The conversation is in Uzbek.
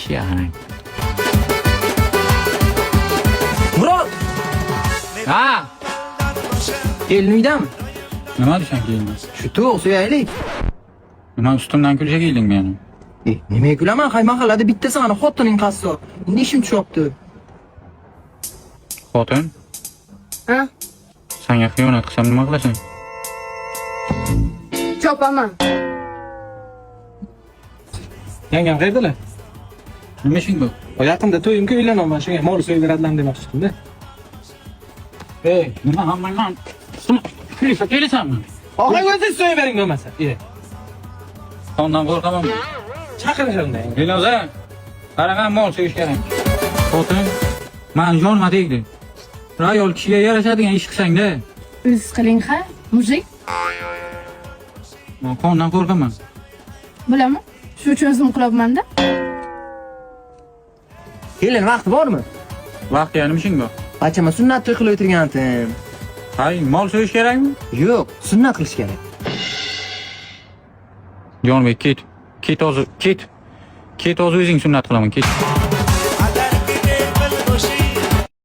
Ishiga qarang. Murod! Ha! Kelin uydami? Nima desang keyin? Shu to'q so'yaylik. Nima ustimdan kulishga kelding meni? E, nimaga kulaman? Hay mahallada bittasi ana xotining qassob. Endi ishim tushyapti. Xotin, Ha? senga xiyonat qilsam nima qilasan? Chopaman. Yangam qayerdalar? Nima ishing bu? Yaqinda to'yimga uylanaman, shunga mol so'yib beradilar demoqchi edim-da. Ey, nima hammangdan ustimga kulishga kelasanmi? Og'ang o'zingiz so'yib bering bo'lmasa. E, Qondan qo'rqaman. chaqirishadi unda yanga. Dilnoza, qaragan mol so'yish kerak. Xotin, man jonima tegdi. Bir ayol kishiga yarashadigan ish qilsang-da. O'ziz qiling ha, mujik. Man qondan qo'rqaman. Bilaman. Shu uchun o'zim qilyapman-da. Kelin vaqti bormi? Vaqt nima ishing bu? Bachama sunnat to'y qilib o'tirgandim. Hay, mol so'yish kerakmi? Yo'q, sunnat qilish kerak. Jonbek, ket. Ket hozir, ket. Ket hozir o'zing sunnat qilaman, ket.